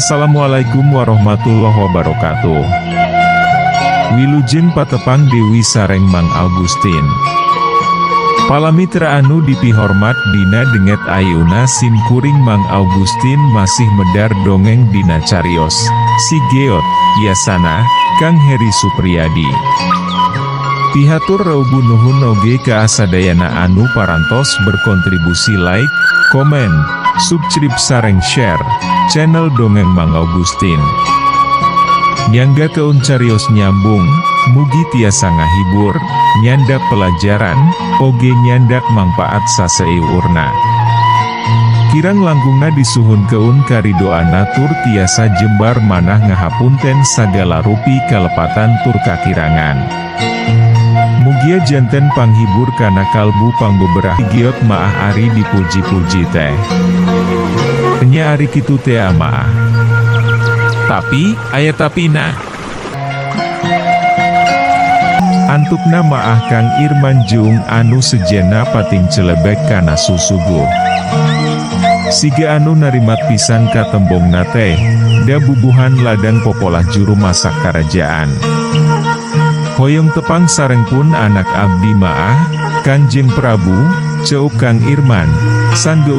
Assalamualaikum warahmatullahi wabarakatuh. Wilujeng patepang Dewi sareng Mang Augustin. Palamitra anu dipihormat, dina dinget ayeuna sim kuring Mang Augustin masih medar dongeng dina carios Si Geot, Yasana, Kang Heri Supriyadi. Pihatur reubu nuhun oge ka sadayana anu parantos berkontribusi like, komen, subscribe sareng share channel Dongeng Mang Augustin. Nyanggakeun carios nyambung, mugi tiasa ngahibur, nyandak pelajaran, oge nyandak mangpaat saseueurna. Kirang langkungna disuhunkeun karidoanna tur tiasa jembar manah ngahapunten sagala rupi kalepatan tur kakirangan. Mugia janten panghibur kana kalbu pangbeberah. Geot maah ari dipuji-puji teh. Nya ari kitu teh, maah. Tapi, aya tapina. Antukna maah Kang Irman Jung anu sejena pating celebek kana susuguh. Siga anu narimat pisan katembongna teh, da bubuhan ladang popolah juru masak karajaan. "Hoyong tepang sareng pun anak abdi, maah, Kanjeng Prabu," ceuk Kang Irman, sangge